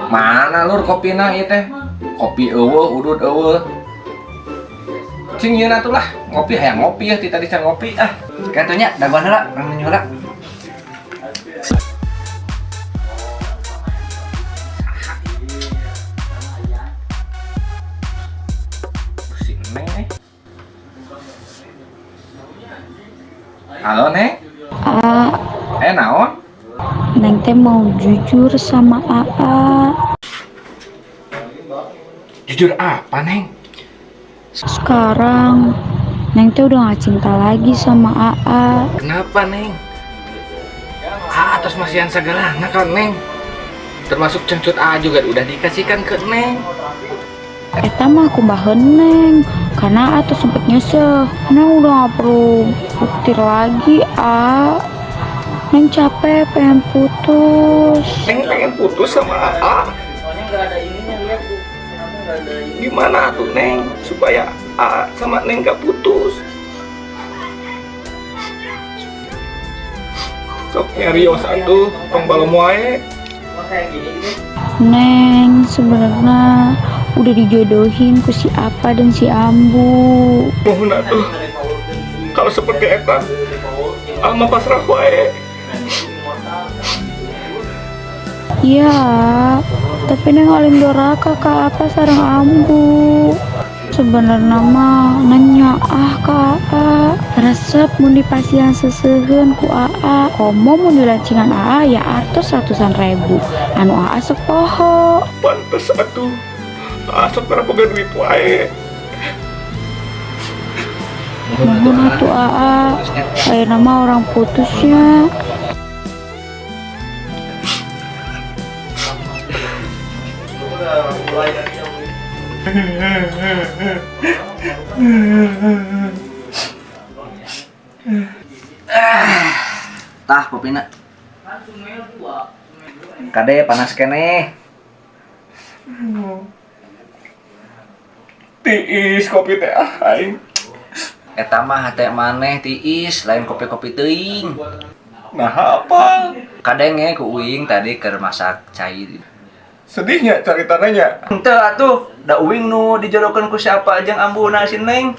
Mana lur kopina ieu teh? Kopi eueuh, udud eueuh. Cing yeun atuh lah, ngopi hayang ngopi ya ti tadi can ngopi ah. Katuh nya dagoan heula, urang nanya heula. Si Neng eh. Halo Neng. A, Naon? Neng teh mau jujur sama Aa. Jujur apa Neng? Sekarang Neng teh udah gak cinta lagi sama Aa. Kenapa Neng? Aa atas masihan segalana kan Neng. Termasuk cengcut Aa juga udah dikasihkan ke Neng. Eta mah aku baheun Neng, karena Aa tuh sempet nyesel. Neng udah gak perlu bukti lagi A. Neng capek pengen putus. Neng pengen putus sama Aa. Gimana tuh Neng supaya Aa sama Neng gak putus? Sok nyarios atuh tong balem wae. Neng sebenarnya udah dijodohin ku si Apa dan si Ambu. Mohon atuh kalau seperti eta Aa mah pasrah wae. Iya, tapi Neng alim doraka ke Apa sareng Ambu. Sebenarnya mah Neng nyaah ka Aa. Resep mun dipasihan seseuheun ku Aa. Komo mun dilancingan Aa ya artos ratusan ribu. Anu Aa sok poho. Pantes atuh. Aa sok boga duit wae. Mohon atuh Aa. Ayeuna mah orang putusnya. Tah kopina. Kade panas keneh. Tiis kopi teh ah aing. Eta mah hate maneh tiis, lain kopi-kopi teuing. Nah apa? Kadenge ku uing tadi keur masak cai. Sedihnya caritana nya. Henteu atuh, da uing nu dijodohkeun ku siapa jeung ambuna si Neng.